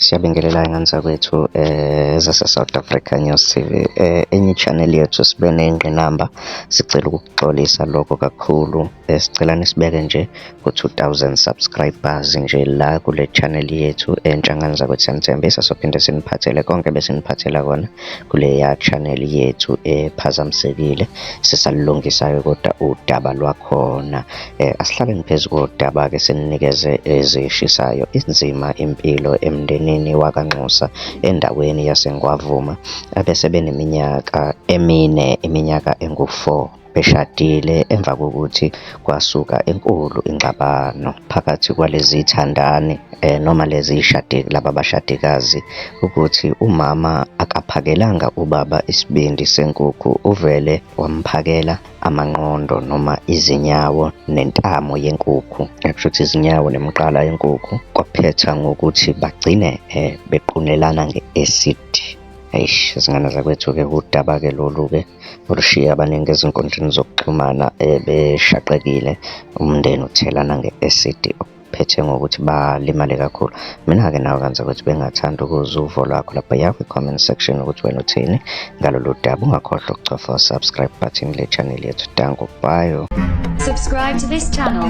Siyabingelela iy'ngane zakwethu ezase-South Africa News TV. Enye i-channel yethu sibe ney'ngqinamba, sicela ukukuxolisa lokho kakhulu. Sicela nisibeke nje ku-2000 subscribers nje la kule channel yethu entsha ngane zakwethu, siyanithembisa sophinde siniphathele konke ebesiniphathela kona kuleya channel yethu ephazamisekile. Sisalulungisa-ke kodwa udaba lwakhona. Asihlaleni phezu kodaba-ke sininikeze ezishisayo. Inzima impilo emndenini wakaNxusa endaweni yaseNgwavuma abesebeneminyaka emine, iminyaka engu-four beshadile emva kokuthi kwasuka enkulu ingxabano phakathi kwalezi thandani noma lezi laba bashadikazi ukuthi umama akaphakelanga ubaba isibindi senkukhu, uvele wamphakela amanqondo noma izinyawo nentamo yenkukhu, kusho ukuthi izinyawo nemiqala yenkukhu, kwaphetha ngokuthi bagcine bequnelana nge-acid. Eish, zingane zakwethu-ke udaba-ke lolu-ke olushiye abaningi ezinkundleni zokuxhumana beshaqekile, umndeni uthelana nge-acid okuphethe ngokuthi balimale kakhulu. Mina-ke nawe ngane zakwethu bengingathanda ukuzwa uvo lwakho laphaya kwi-comment section ukuthi wena uthini ngalolu daba. Ungakhohlwa ukucofa u-subscribe button kule channel yethu. Danko, bye. Subscribe to this channel.